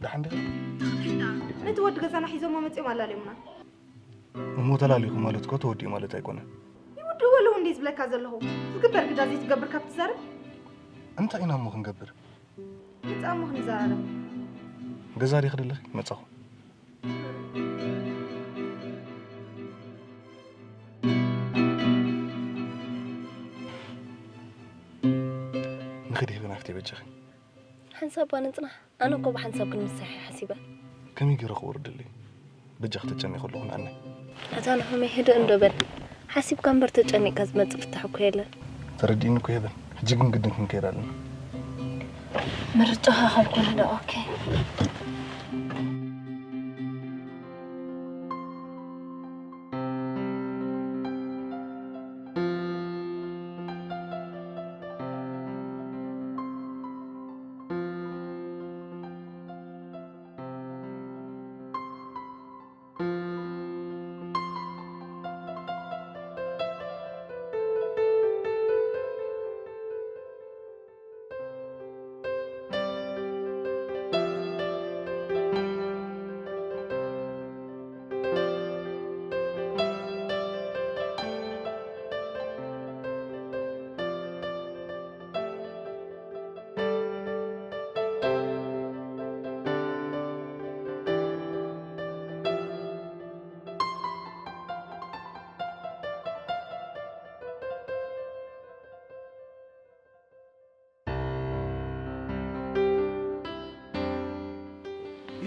ደሓን ዲኻ? ነቲ ወዲ ገዛና ሒዞሞ መጺኦም ኣላልዮምና። እሞ ተላሊኹ ማለት እኮ ተወዲኡ ማለት ኣይኮነን። ይውድእዎ ኣለዉ እንዴ ዝብለካ ዘለኹ? ዝግበር ግዳ ዘይትገብር ካብ ትዛረብ? እንታይ ኢና እሞ ክንገብር? ምጻእ እሞ ክንዘራረብ። ገዛ ዲኺ ደለኺ? መጻኹ። ንኺድ ሄበን ሓፍተይ በጃኺ። ሓንሳብ እባ ንጽናሕ። ኣነ እኮ ብሓንሳብ ክንምሳሕ እየ ሓሲበ። ከመይ ገይረ ክወርደለይ? በጃኺ ተጨኒቐ ኣለኹ ንዓነይ። ኣታ ናሆመይ ህድእ እንዶ በል። ሓሲብካ እምበር ተጨኒቕካ ዝመጽእ ፍታሕ እኮ የለን። ተረዲእኒ እኮ ሄበን። ሕጂ ግን ግድን ክንከይድ ኣለና። ምርጫኻ ካብ ኮነ ዶ ኦኬ።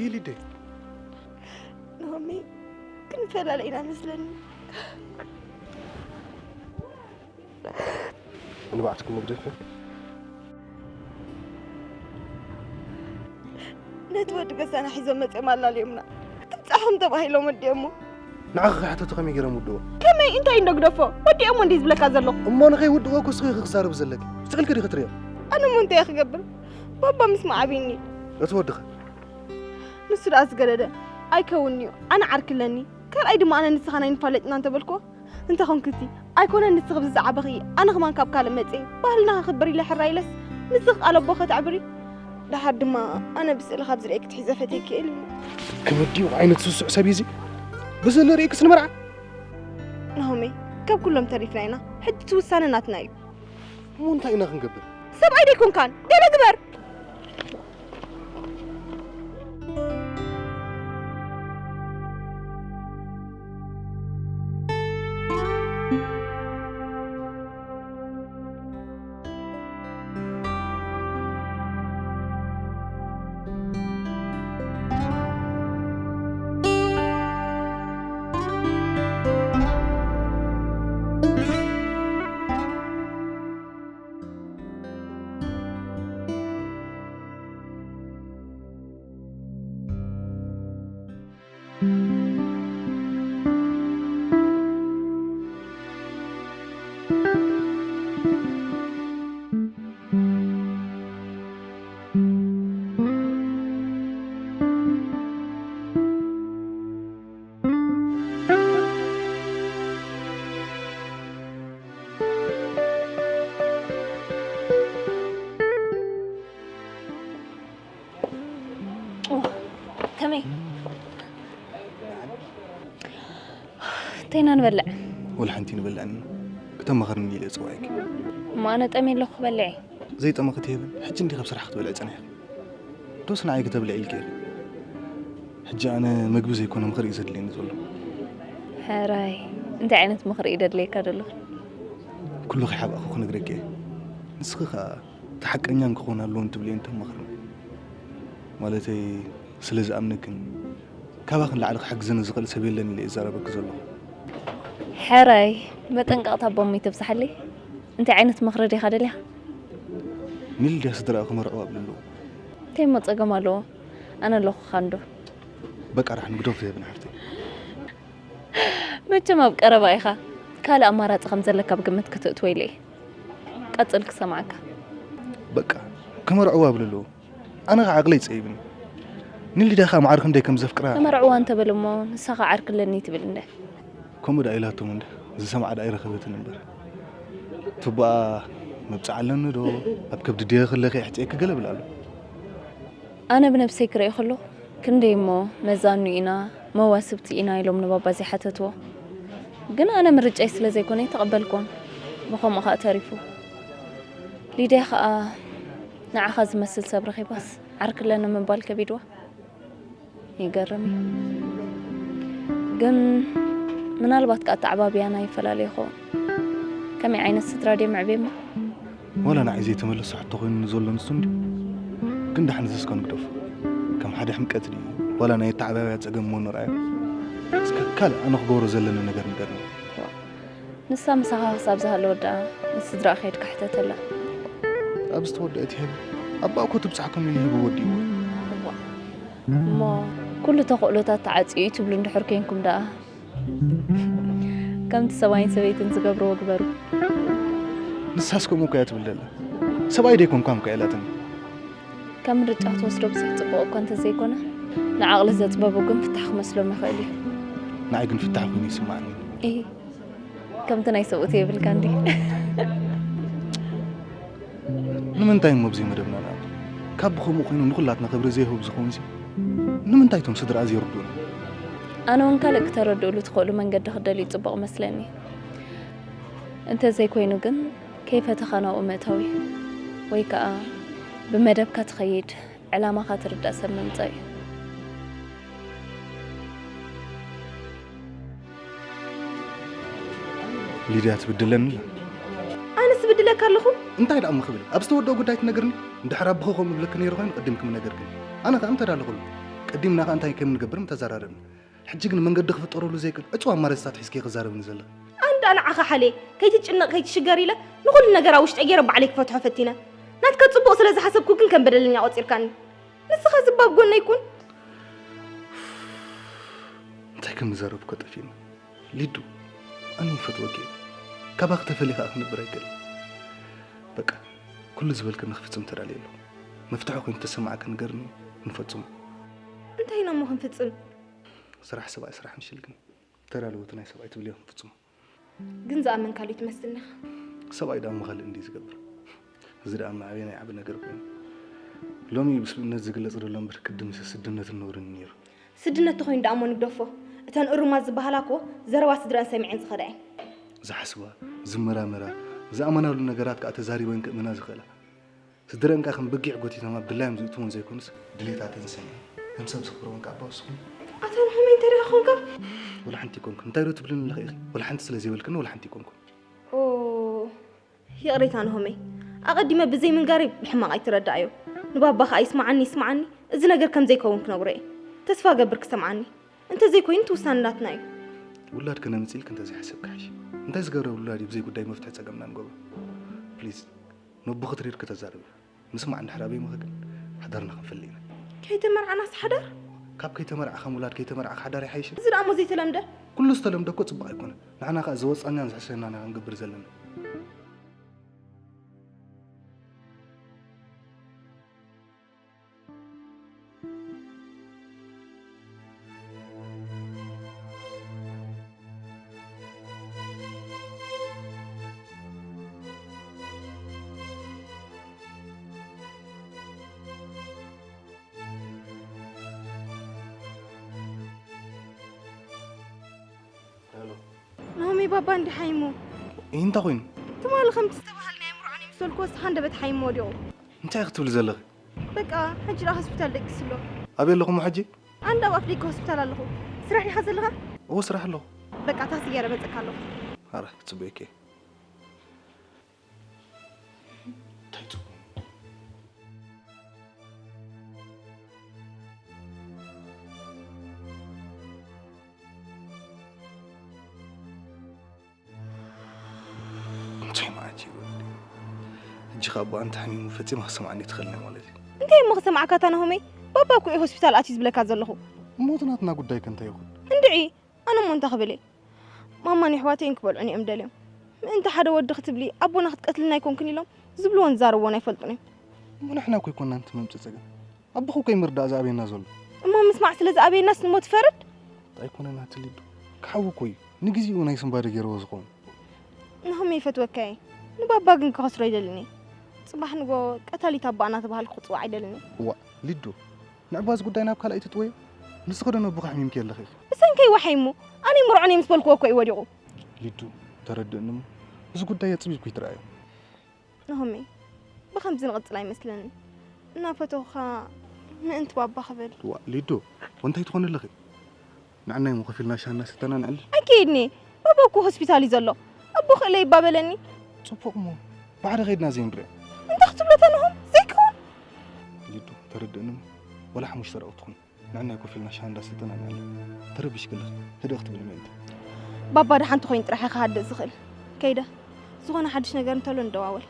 ይሊደይ ናሆሚ ክንፈላለ ኢና መስለኒ። ንባዕትኩም መግደፊ ነቲ ወዲ ገዛና ሒዞም መፅኦም ኣላለዮምና። ትብፃሕኹም ተባሂሎም ወዲኦሞ። ንዓኺ ክሕተቱ ከመይ ገይሮም ውድዎ? ከመይ እንታይ እንዶ ግደፎ? ወዲኦሞ እንዲ ዝብለካ ዘለኹ። እሞ ንኸይውድዎ እኮ እስኺ ኢኺ ክዛረብ ዘለኪ። ስቕ ኢልኪ ዲኺ ትሪኦ? ኣነ እሞ እንታይ እየ ክገብር? ባባ ምስ መዓብይኒ። እቲ ወድኸ? ንሱ ደኣ ዝገደደ ኣይከውንን'ዩ። ኣነ ዓርኪ ኣለኒ። ካልኣይ ድማ ኣነ ንስኻን ኣይንፋለጥን ኢና እንተበልክዎ? እንተ ኾንክሲ ኣይኮነን ንስኺ ብዝጸዓበኺ ኣነ ኸማን ካብ ካልእ መጽየ ባህልና ከኽብር ኢለ ሕራይ ኢለስ ንስኺ ቃል ኣቦ ከተዕብሪ? ደሓር ድማ ኣነ ብስእሊ ካብ ዝርእየኪ ትሒዘ ፈትየኪ እየ ኢሉኒ። ከመይ ድዩ ዓይነት ስሱዕ ሰብ እዩ እዚ? ብስእሊ ርእዩክስ ንመርዓ? ናሆመይ ካብ ኩሎም ተሪፍና ኢና። ሕጂ እቲ ውሳነ ናትና እዩ። እሞ እንታይ ኢና ክንገብር? ሰብኣይ ደይኮንካን ገለ ግበር። ከመይ? እንተይና ንበልዕ? ወላ ሓንቲ ንበልዐን ክተማኸርኒ ኢለ ዝፅዋዕኪ። እሞ ኣነ ጠምየ ኣለኹ ክበልዕ እየ። ዘይጠመኺ ትህብን? ሕጂ እንዲ ካብ ስራሕ ክትበልዒ ፀኒሕኪ። ዶስ ንዓይ ክተብልዒ ኢልኪ ኢኺ? ሕጂ ኣነ መግቢ ዘይኮነ ምኽሪ እዩ ዘድልየኒ ዘሎ። ሕራይ እንታይ ዓይነት ምኽሪ እዩ ደድልየካ ዘሎ? ኩሉ ከይሓብኣኹ ክነግረኪ እየ። ንስኺ ኸኣ እቲ ሓቀኛ ክኾን ኣለዎ እንትብልዮ እንተማኽርኒ። ማለተይ ስለ ዝኣምነክን ካባኽን ላዕሊ ክሕግዘኒ ዝኽእል ሰብ የለን ኢለ እየ ዝዛረበኪ ዘለኹ። ሕራይ መጠንቀቕታ ኣቦ እሞ ይተብዝሓለይ። እንታይ ዓይነት ምኽሪ ዲኻ ደሊኻ? ንልድያ ስድራኣ ክመርዕዋ ኣብልሉ። እንታይ እሞ ጸገም ኣለዎ? ኣነ ኣለኹ ካንዶ። በቃ ራሕ ንግደፍ ዘይብን ሓፍተይ። መቸም ኣብ ቀረባ ኢኻ። ካልእ ኣማራጺ ከም ዘለካ ብግምት ክትእትወ ኢለ እየ። ቀጽል ክሰምዓካ። በቃ ክመርዕዋ ኣብልሉ። ኣነ ከዓ ዓቕለይ ጸይብኒ። ንልድያ ከዓ ማዕረ ክንደይ ከም ዘፍቅራ። ክመርዕዋ እንተበል እሞ ንሳ ከዓ ዓርኪ ኣለኒ ትብል እንደ። ከምኡ ደኣ ኢላቶም እንደ ዝሰምዓ ደኣ ኣይረኸበትን እምበር። ትቦኣ መብጽዓ ኣለኒ ዶ ኣብ ከብዲ ድየ ክለኺ ኣሕጽኤኪ ገለ እብል ኣሎ። ኣነ ብነብሰይ ክርኢ ከለኹ ክንደይ እሞ መዛኑ ኢና መዋስብቲ ኢና ኢሎም ንባባ ዘይሓተትዎ። ግን ኣነ ምርጫይ ስለ ዘይኮነ ኣይተቐበልኩዎን። ብኸምኡ ኸኣ ተሪፉ። ሊድያ ኸኣ ንዓኻ ዝመስል ሰብ ረኺባስ ዓርኪ ኣለኒ ምባል ከቢድዋ። ይገርም እዩ። ግን ምናልባት ከኣ ኣተዓባብያና ይፈላለ ይኸውን። ከመይ ዓይነት ስድራ ድዮም ኣዕብየማ? ዋላ ንዓይ ዘይተመለሰ ሕቶ ኮይኑ ንዘሎ ንሱ እንድዩ። ግን ደሓን እዚ እስከ ንግደፎ። ከም ሓደ ሕምቀት ድዩ ዋላ ናይ ኣተዓባብያ ጸገም እሞ ንርኣዮ። እስከ ካልእ ኣነ ክገብሮ ዘለኒ ነገር ንገርኒ። ንሳ ምሳኻ ክሳብ ዝሃለወት ደኣ ንስድራኣ ከይድካ ሕተተላ። ኣብ ዝተወደአት ይህብ ኣባ እኮ ትብጻሕ ከሚሉ ይህብ ወዲእዎ። እሞ ኩሉ ተኽእሎታት ተዓጽዩ እዩ ትብሉ እንድሕር ኮንኩም ደኣ ከምቲ ሰብኣይን ሰበይትን ዝገብርዎ ግበሩ። ንሳስ ከምኡ እኮ እያ ትብል ዘላ። ሰብኣይ ደይኮንኳ እኮ እያ ኢላትኒ። ካብ ምርጫ ክትወስዶ ብዙሕ ጽቡቕ እኳ እንተዘይኮነ ንዓቕሊ ዘጽበቡ ግን ፍታሕ ክመስሎም ይኽእል እዩ። ንዓይ ግን ፍታሕ ኮይኑ ይስማዓኒ። እሂ ከምቲ ናይ ሰብኡት የብልካ እንዲ። ንምንታይ እሞ ብዘይ መደብና ንኣቱ? ካብ ብኸምኡ ኮይኑ ንኹላትና ክብሪ ዘይህብ ዝኾንሲ ንምንታይ እቶም ስድራ ዘይርድኡና? ኣነ እውን ካልእ ክተረድእሉ ትኽእሉ መንገዲ ክደልዩ ጽቡቕ መስለኒ። እንተዘይኮይኑ ግን ከይፈተኻ ናብኡ ምእታው እዩ። ወይ ከኣ ብመደብካ ትኸይድ ዕላማኻ ትርዳእ ሰብ ምምጻእ እዩ። ሊድያ ትብድለኒ ኣላ። ኣነስ እብድለካ ኣለኹ? እንታይ ደኣ እሞ ክብል ኣብ ዝተወደኦ ጉዳይ ትነግርኒ? እንድሕር ኣቦኺ ከምኡ ይብለኪ ነይሩ ኮይኑ ቅድም ክምነገርክኒ። ኣነ ከኣ እንታይ ደኣ ኣለኹሉ? ቀዲምና ከኣ እንታይ ከም ንገብር ምተዘራረብና። ሕጂ ግን መንገዲ ክፍጠረሉ ዘይክእል ዕጹው ኣማራጺታት ሒዝኪ ክዛረብኒ ዘለኺ። ኣንዳ ንዓኻ ሓልየ ከይትጭነቕ ከይትሽገር ኢለ ንኹሉ ነገር ኣብ ውሽጠይ ገይረ ባዕለይ ክፈትሖ ፈቲነ። ናትካ ጽቡቕ ስለ ዝሓሰብኩ ግን ከም በደለኛ ቆጺርካኒ። ንስኻ ዝባብ ጎነይ ኩን። እንታይ ከም ንዛረብ እኮ ጠፊእና። ሊዱ፣ ኣነ ይፈትወኪ እየ። ካባኺ ተፈልየ ከዓ ክነብር ኣይክእልን። በቃ፣ ኩሉ ዝበልክኒ ክፍጽም ተዳልየ ኣለኹ። መፍትሒ ኮይኑ ተሰማዕኪ ንገርኒ፣ ንፈጽሞ። እንታይ ኢና እሞ ክንፍጽም? ስራሕ ሰብኣይ ስራሕ ምሽልክን ተዳለወቲ ናይ ሰብኣይ ትብልዮ ክንፍጽሞ። ግን ዝኣመንካሉ ትመስልኒ ኢኻ። ሰብኣይ ደኣ እሞ ካልእ እንድዩ ዝገብር። እዚ ደኣ እሞ ኣበየናይ ዓቢ ነገር ኮይኑ። ሎሚ ብስብእነት ዝግለጽ ደሎ እምበር ቅድምሲ ስድነትን ነውርን እዩ ነይሩ። ስድነት ተኾይኑ ደኣ እሞ ንግደፎ። እተን እሩማት ዝበሃላ እኮ ዘረባ ስድረአን ሰሚዐን ዝኸዳ እየን። ዝሓስባ፣ ዝመራመራ፣ ዝኣመናሉ ነገራት ከኣ ተዛሪበን ክእምና ዝኽእላ። ስድረአን ከኣ ከም በጊዕ ጎቲቶም ኣብ ድላዮም ዝእትወን ዘይኮኑስ ድሌታተን ሰሚዐን ከም ሰብ ዘኽብርወን ከኣ ኣባውስኹም። ኣታ ንኸመይ እንታይ ደኣ ኾንካ? ወላ ሓንቲ ኣይኮንኩን። እንታይ ዶ ትብልኒ ኣለኺ ኢኺ? ወላ ሓንቲ ስለ ዘይበልክኒ ወላ ሓንቲ ኣይኮንኩን። ኦ ይቕሬታ ናሆመይ፣ ኣቐዲመ ብዘይ ምንጋረይ ብሕማቕ ኣይትረዳኣዮ። ንባባኻ ይስምዓኒ ይስምዓኒ፣ እዚ ነገር ከም ዘይከውን ክነግሮ እየ። ተስፋ እገብር ክሰምዓኒ። እንተ ዘይኮይኑ እቲ ውሳነ ናትና እዩ። ውላድ ከነምጽእ ኢልኪ እንተ ዘይሓሰብኪ ሓይሽ። እንታይ ዝገብረ ውላድ እዩ ብዘይ ጉዳይ መፍትሒ ጸገምና ንገብሮ። ፕሊዝ፣ ነቦኺ ትሪር ከተዛርቢ። ምስማዕ እንድሕር ኣበይ ምኸ ግን ሓዳርና ክንፈሊ ኢና። ከይተመርዓናስ ሓዳር? ካብ ከይተመርዓ ከም ውላድ ከይተመርዓ ሓዳር ይሓይሽ። እዚ ደኣ እሞ ዘይተለምደ። ኩሉ ዝተለምደ እኮ ጽቡቕ ኣይኮነን። ንሕና ከኣ ዝወጻናን ዝሕሸናን ኢና ክንገብር ዘለና። ናሆመይ ባባ እንዲ ሓይሙ። እንታይ ኮይኑ? ትማሊ ከምቲ ዝተባህለ ናይ ኣእምሮኣን ይምሰልኩ ወስቲ ሃንደበት ሓይሙ ወዲቑ። እንታይ ክትብሊ ዘለኺ? በቃ ሕጂ ደኣ ሆስፒታል ደቂሱ ኣሎ። ኣበይ ኣለኹም ሕጂ? ኣንዳ ኣብ ኣፍ ደገ ሆስፒታል ኣለኹ። ስራሕ ዲኻ ዘለኻ? እዎ ስራሕ ኣለኹ። በቃ ታክሲ ገይረ መጸካ ኣለኹ። ኣረ ጽቡቅ እየ። እንታይ ጽቡቅ? እንታይ ማለት እዩ? ሕጂ ካብ ኣንተ ሓሚሙ ፈጺማ ክሰምዓኒ ትኽእል ናይ ማለት እዩ። እንታይ እሞ ክሰምዓካ ኣታ ናሆመይ? ባባ እኮ እዩ ሆስፒታል ኣትዩ ዝብለካ ዘለኹ። እሞ እቲ ናትና ጉዳይ ከ እንታይ ይኹን? እንድዒ፣ ኣነ እሞ እንታይ ክብል እየ? ማማን የሕዋተይን ክበልዑኒ እዮም ደልዮም። ምእንቲ ሓደ ወዲ ክትብሊ ኣቦና ክትቀትልኒ ኣይኮንክን ኢሎም ዝብልዎን ዝዛረብዎን ኣይፈልጡን እዮም። እሞ ንሕና እኮ ኣይኮንና እንቲ መምጽኢ ጸገም። ኣቦኹ እኮ እዩ ምርዳእ ዝኣበየና ዘሎ። እሞ ምስማዕ ስለ ዝኣበየናስ ንሞት ይፈርድ? ኣይኮነን ኣቲ ሊዱ። ክሓዊ እኮ እዩ። ንግዜኡ ናይ ስንባደ ገይርዎ ዝኸውን። ናሆም ይፈትወካ እየ። ንባባ ግን ክኸስሮ ኣይደልን እየ። ጽባሕ ንጎ ቀታሊት ኣባ እናተባሃልኩ ክጽዋዕ ኣይደልን እየ። እዋእ ሊዱ፣ ንዕባዚ ጉዳይ ናብ ካልእ ኣይትጥወዮ። ንስኺ ዶ ነቦኺ ኣሕሚምኪ ኣለኺ? ብሰንከይ ዋሓይ እሞ፣ ኣነ ይምርዖን እየ ምስ በልክዎ እኮ እዩ ወዲቑ። ሊዱ፣ ተረድእኒ እሞ፣ እዚ ጉዳይ ኣጽቢብኩ ይትረኣዮ። ናሆመይ፣ ብኸምዚ ንቕጽል ኣይመስለንን። እናፈተኹኻ ምእንቲ ባባ ክብል። ዋእ ሊዱ፣ እንታይ ትኾኒ ኣለኺ? ንዓናይ እሞ ከፊልና ሻሂ እናሰተና ንዕልል። ኣይከይድን እየ። ባባ እኮ ሆስፒታል እዩ ዘሎ። ኣቦ ክእለ ይባበለኒ። ጽቡቕ እሞ፣ ብሓደ ከይድና ዘይንሪኦ። እንታይ ክትብሎ ተንሆም? ዘይከውን። ሊዱ፣ ተረድእኒ እሞ፣ ወላ ሓሙሽተ ደቂቕ ትኹን። ንዓናይ ኮፍ ኢልና ሻሂ እንዳሰተና ንዕልል። ተረቢሽኪ ኣለኺ። ህድእ ክትብሊ ምእንቲ። ባባ ደሓን ተኾይኑ ጥራሕ እየ ክሃድእ ዝኽእል። ከይደ። ዝኾነ ሓድሽ ነገር እንተሎ ንደዋወል።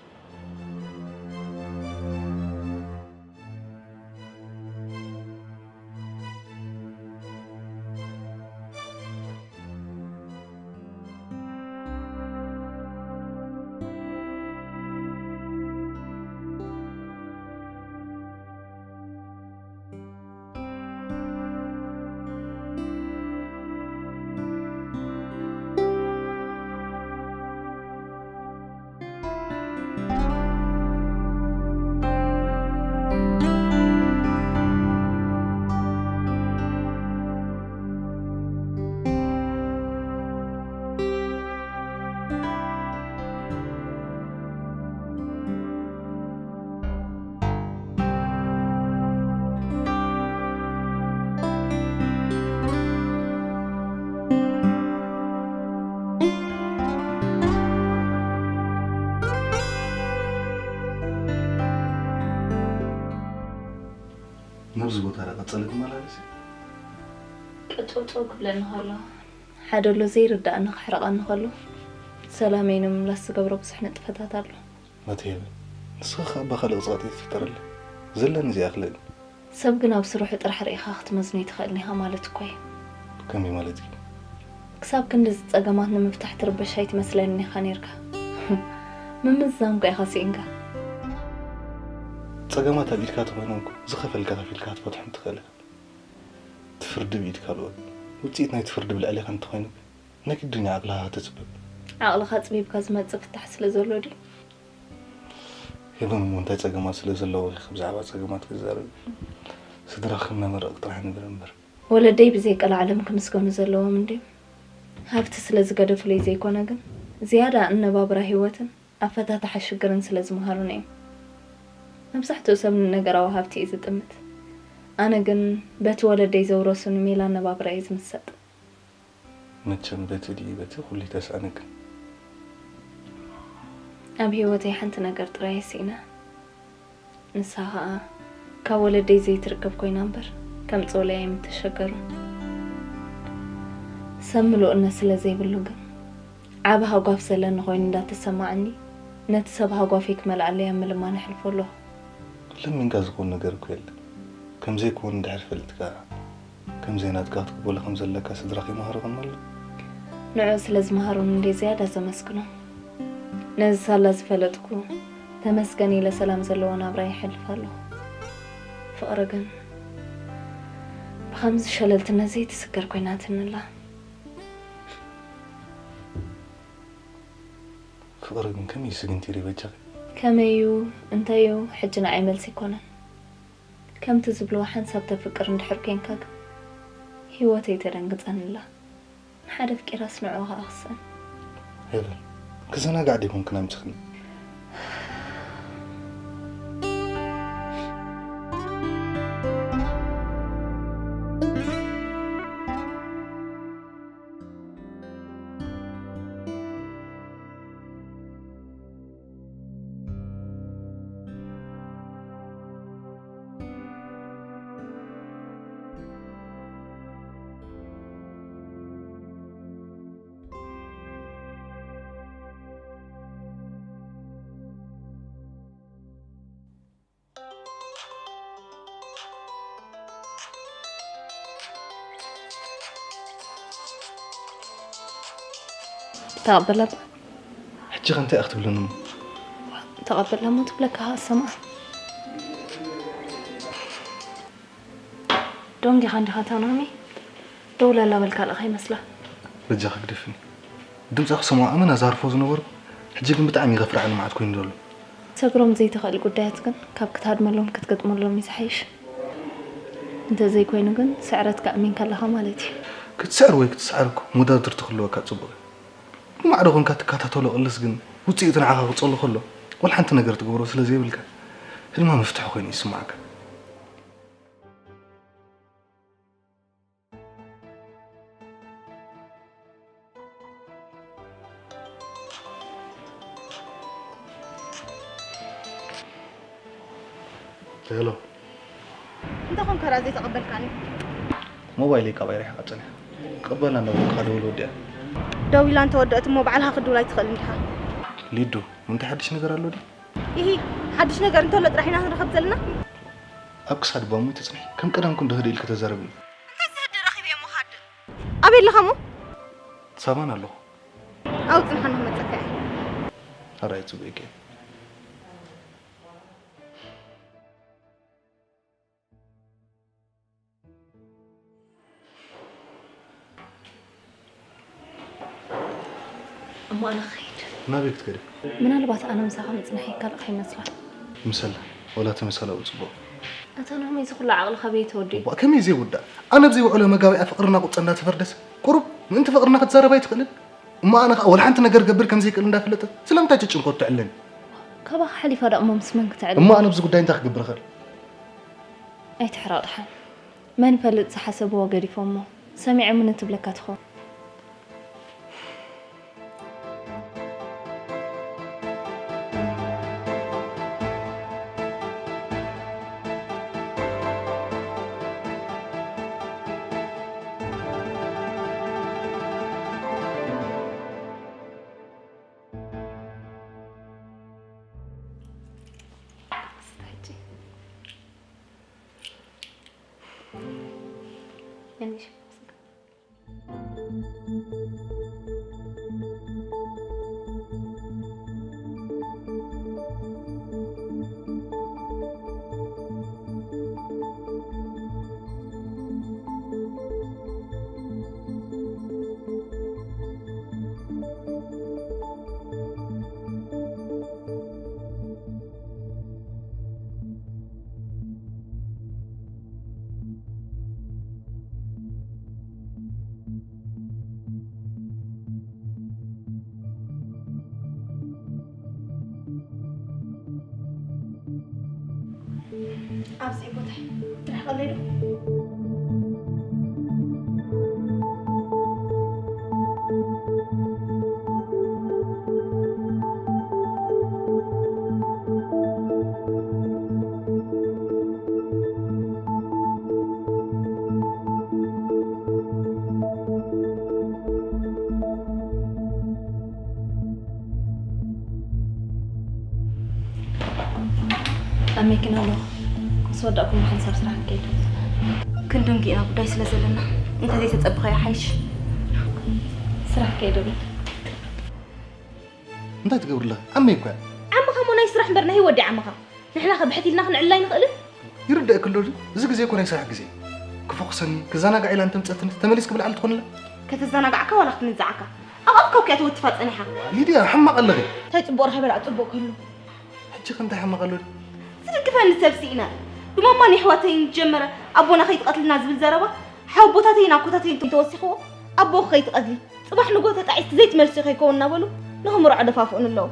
ናብዚ ቦታ ዶ ቀጸለ ክመላለስ እዩ? ቅጭውጭው ክብለኒ ከሎ፣ ሓደ ኣሎ ዘይርዳእኒ ክሕርቐኒ ከሎ፣ ሰላመይ ንምምላስ ዝገብሮ ብዙሕ ንጥፈታት ኣሎ። ናተይ የበል። ንስኺ ከኣ ኣባኻ ልቕጽቐጥ ይትፍጠረለይ። ዘለኒ እዚኣ ክልእል። ሰብ ግን ኣብ ስርሑ ጥራሕ ርኢኻ ክትመዝኖ ኣይትኽእልን ኢኻ ማለት እኮ እዩ። ከመይ ማለት እዩ? ክሳብ ክንድዚ ጸገማት ንምፍታሕ ትርበሽ ኣይትመስለንን ኢኻ ኔርካ። ምምዝዛን እኮ ኢኻ ስኢንካ። ጸገማት ኣብ ኢድካ ተኾይኖም እኮ ዝኸፈልካ ከፊልካ ክትፈትሖም ትኽእል ኢኻ። እቲ ፍርዲ ብኢድካ ኣሎ። ውጽኢት ናይቲ ፍርዲ ብልዕሌኻ እንተኾይኑ ግን ናይ ግድን እዩ ዓቕልኻ ከተጽብብ። ዓቕልኻ ኣጽቢብካ ዝመጽእ ፍታሕ ስለ ዘሎ ድዩ? ሄቨን እሞ እንታይ ጸገማት ስለ ዘለዎ ኢኺ ብዛዕባ ጸገማት ክትዛረቢ? ስድራኺ እናመረቕኪ ጥራሕ ንበሪ እምበር። ወለደይ ብዘይ ቀልዓለም ክምስገኑ ዘለዎም እንድዮም። ሃብቲ ስለ ዝገደፉለይ ዘይኮነ ግን፣ ዝያዳ ኣነባብራ ህይወትን ኣፈታትሓ ሽግርን ስለ ዝመሃሩኒ እዮም። መብዛሕትኡ ሰብ ንነገራዊ ሃብቲ እዩ ዝጥምት። ኣነ ግን በቲ ወለደይ ዘውረሱኒ ሜላ ኣነባብራ እየ ዝምሰጥ። መቸም በቲ ድዩ በቲ ኩሉ ይተስኣነክን። ኣብ ህይወተይ ሓንቲ ነገር ጥራይ እየ ስኢነ። ንሳ ኸኣ ካብ ወለደይ ዘይትርከብ ኮይና እምበር፣ ከም ጾለይ ኣይምተሸገሩን። ሰብ ምሉእነት ስለ ዘይብሉ ግን፣ ዓቢ ሃጓፍ ዘለኒ ኮይኑ እንዳተሰማዓኒ፣ ነቲ ሰብ ሃጓፈይ ክመልኣለይ ኣብ ምልማን ኣሕልፎ ኣለኹ። ለሚንካ ዝኸውን ነገር እኮ የለን። ከም ዘይኮን እንድሕር ፈሊጥካ፣ ከም ዘይናትካ ክትቅበሎ ከም ዘለካ ስድራኺ ይመሃሩኽን ኣሎ። ንዕኡ ስለ ዝመሃሩኒ እንድየ ዝያዳ ዘመስግኖም። ነዚ ሳላ ዝፈለጥኩ፣ ተመስገን ኢለ ሰላም ዘለዎ ናብራ የሕልፍ ኣለኹ። ፍቕሪ ግን ብኸምዚ ሸለልትነት ዘይትስገር ኮይናትኒ ኣላ። ፍቕሪ ግን ከመይ እዩ ስግንቲሩ ይበጃኺ? ከመይ እዩ፣ እንታይ እዩ፣ ሕጂ ንዓይ መልሲ ኣይኮነን። ከምቲ ዝብልዎ ሓንሳብ ተፍቅር እንድሕር ኮንካ ግን፣ ህይወተይ ተደንግጸኒ ኣላ። ንሓደ ኣፍቂራስ ንዕኡ ኸኣ ክስእን። ሄቨን፣ ክዘናጋዕ ዲኹም ክነምጽኽኒ? ተቐበላ። ሕጂ ከ እንታይ ክትብለኒ እሞ? ተቐበላ እሞ ትብለካ ከኣ ሰምዓ። ዶንጊኻ እንዲኻ ተናሚ ደውላ ኣላ በልካ ኣለኻ ይመስላ። በጃኺ ግደፍኒ። ድምጻ ክሰምዖ ኣመና ዝሃርፎ ዝነበርኩ፣ ሕጂ ግን ብጣዕሚ ይኸፍርዓኒ መዓት ኮይኑ ዘሎ። ሰግሮም ዘይትኽእል ጉዳያት ግን ካብ ክትሃድመሎም ክትገጥመሎም እዩ ዝሓይሽ። እንተዘይኮይኑ ግን ስዕረትካ ኣሚንካ ኣለኻ ማለት እዩ። ክትስዕር ወይ ክትስዓር እኮ መወዳድርቲ ክህልወካ ጽቡቕ እዩ። ብማዕዶ ኮንካ ትከታተሎ ቅልስ ግን ውጽኢቱ ንዓኻ ክጸሉ ከሎ ወላ ሓንቲ ነገር ትገብሮ ስለ ዘይብልካ ህድማ መፍትሒ ኮይኑ ይስምዓካ። ሄሎ። እንታይ ኮንካ ደኣ ዘይተቐበልካኒ? ሞባይለይ ካባይ ርሒቓ ጸኒሓ። ክቕበላ እናበልኩ ደውል ወዲኣ። ደው ኢላ እንተወደአት እሞ ባዕልኻ ክትድውል ኣይትኽእልን ዲኻ? ሊዱ፣ እንታይ ሓድሽ ነገር ኣሎ ድዩ? ኢሂ፣ ሓድሽ ነገር እንተሎ ጥራሕ ኢና ክንራኸብ ዘለና። ኣብ ክሳድ ባሙ ተጽንሒ። ከም ቀደምኩ እንዶ ህድእ ኢልኪ ተዛረብኒ። እንታይ ዝህድእ ረኺበ እሞ ክሃድእ? ኣበይ ኣለኻ እሞ? ሳባን ኣለኹ። ኣብኡ ጽንሓ ንኽመጸካ እየ። ኣራይ ጽቡቅ እየ። እሞ ኣነ ክኸይድ። ናበይ ክትከዲ? ምናልባት ኣነ ምሳኻ ምጽናሕ ይካልእ ከይመስላ። ምሰላ፣ ወላ ተመሳላ እውን ጽቡቕ። ኣታ ናሆም፣ እዚ ኩሉ ዓቕሊ ካበይ ተወዲኡ? እባ ከመይ ዘይውዳእ? ኣነ ብዘይ ውዕሎ መጋቢኣ ፍቕርና ቁጽ እንዳተፈርደስ፣ ቁሩብ ምእንቲ ፍቕርና ክትዛረብ ኣይትኽእልን? እሞ ኣነ ኸኣ ወላ ሓንቲ ነገር ገብር ከም ዘይክእል እንዳፈለጠ ስለምንታይ ትጭንቆ ትዕለኒ? ካባኻ ሓሊፋ ደኣ እሞ ምስ መን ክትዕለ? እሞ ኣነ ኣብዚ ጉዳይ እንታይ ክገብር እኽእል? ኣይትሕረቕ ደሓን። መን ይፈልጥ ዝሓሰብዎ ገዲፎሞ ሰሚዖምኒ ትብለካ ትኸውን። ኣብዚ ቦታ ርሕቕ ኣለ ዶ? ኣብ መኪና ኣለኹ። ምስ ወዳእኩም ብሓንሳብ ስራሕ ንከይድ። ክንድንጉ ኢና ጉዳይ ስለ ዘለና፣ እንተ ዘይተጸበኻዮ ሓይሽ። ስራሕ ከይድ ኣሎ። እንታይ ትገብር ኣለኺ? ዓመይ እኮ እያ። ዓምኻ እሞ ናይ ስራሕ እምበር ናይ ህይወት ድዩ ዓምኻ? ንሕና ከ ብሕት ኢልና ክንዕልል ኣይንኽእልን? ይርደኣኪ ኣሎ ድዩ? እዚ ግዜ እኮ ናይ ስራሕ ግዜ እዩ። ክፎኽሰኒ፣ ክዘናጋዕ ኢላ እንተምጸትኒ፣ ተመሊስኪ ብላዕሊ ትኾንለ? ከተዘናጋዕካ ዋላ ክትንዝዓካ? ኣብ ኣፍካ እኮ እያ ተወትፋ ጸኒሓ። ሊድያ፣ ሕማቕ ኣለኺ። እንታይ ጽቡቕ ረኺበ ደኣ ጽቡቕ ክህሉ? ሕጂ ከ እንታይ ሕማቕ ኣሎ ድዩ? ዝድግፈኒ ሰብ ስኢነ። ብማማን የሕዋተይን ዝጀመረ ኣቦና ከይትቐትልና ዝብል ዘረባ፣ ሓወቦታተይን ኣኮታተይን ተወሲኽዎ፣ ኣቦኺ ከይትቐትሊ፣ ጽባሕ ንግሆ ተጣዒስኪ ዘይትመልስዮ ከይከውን እናበሉ ንኽምርዖ ደፋፍኡኒ ኣለዉ።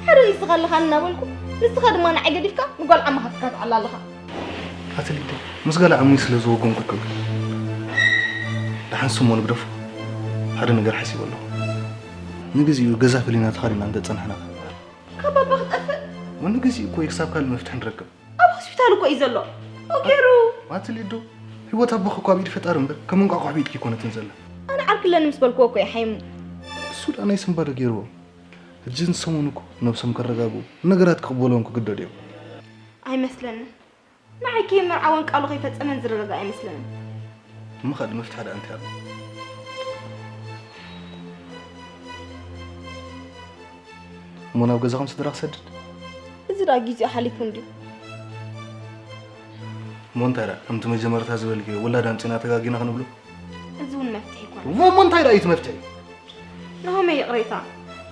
ሓደ ንስኻ ኣለኻኒ እናበልኩ፣ ንስኻ ድማ ንዓይ ገዲፍካ ንጓል ዓመኻ ትካትዓላ ኣለኻ። ኣቲ ሊዱ፣ ምስ ጋል ዓሙይ ስለ ዝወገንኩ እኮ እዩ። ደሓን ስሞ ንግደፎ፣ ሓደ ነገር ሓሲበ ኣለኹ። ንግዚኡ ገዛ ፈሊና ተኻሊና እንተጸናሕና። ካብ ባባ ክጠፍእ? ንግዚኡ እኮ እዩ ክሳብ ካልእ መፍትሒ ንረክብ። ኣብ ሆስፒታል እኮ እዩ ዘሎ። ኦጌሩ። ኣቲ ሊዱ፣ ህይወት ኣቦኺ እኮ ኣብ ኢድ ፈጣሪ እምበር፣ ከም እንቋቑሖ ብኢድኪ ኣይኮነትን ዘላ። ኣነ ዓርኪ ኣለኒ ምስ በልክዎ እኮ እዩ ሓይሙ። እሱ ደኣ ናይ ስንባደ ገይርዎ። ሕጂ ንሰሙን እኮ ነብሶም ከረጋግኡ፣ ነገራት ክቕበልዎም ክግደዱ እዮም። ኣይመስለንን። ንዓይ ከይመርዓወን ቃሉ ከይፈጸመን ዝረጋጋእ ኣይመስለንን። እሞ ካልእ መፍትሒ ደኣ እንታይ ኣሎ? እሞ ናብ ገዛኹም ስድራ ክሰድድ? እዚ ደኣ ጊዜኡ ሓሊፉ እንድዩ። እሞ እንታይ ደኣ ከምቲ መጀመርታ ዝበልክዮ ውላድ ኣምጺና ተጋጊና ክንብሎ? እዚ እውን መፍትሒ ይኮነ። እሞ እሞ እንታይ ደኣ እዩ እቲ መፍትሒ? ናሆመይ ይቕሬታ፣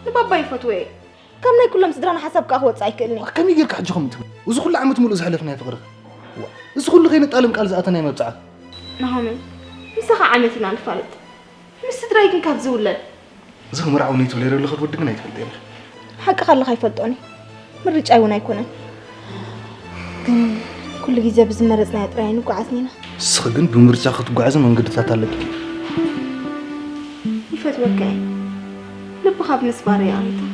ንባባ ይፈትዎ እየ። ካብ ናይ ኩሎም ስድራና ሓሳብ ከኣ ክወጽእ ኣይክእልን እየ። ከመይ ጌርካ ሕጂ ከምኡ ትብል? እዚ ኩሉ ዓመት ሙሉእ ዝሓለፍናዮ ፍቕሪ እዚ ኩሉ ከይነጣልም ቃል ዝኣተናዮ መብጽዓ። ናሆመይ፣ ምሳኻ ዓመት ኢና ንፋለጥ። ምስ ስድራይ ግን ካብ ዝውለድ እዚ ክምርዓው ነይ ትብለይ ዘለኺ ወዲ ግን ኣይትፈልጥን ኢኺ። ሓቅኻ ኣለኻ ኣይፈልጦን እየ። ምርጫይ እውን ኣይኮነን። ግን ኩሉ ግዜ ብዝመረጽናዮ ጥራይ ኣይንጓዓዝን ኢና። ንስኺ ግን ብምርጫ ክትጓዓዚ መንገድታት ኣለኪ። ይፈትወካ እየ። ልብኻ ብምስባር እየ ይቕሬታ።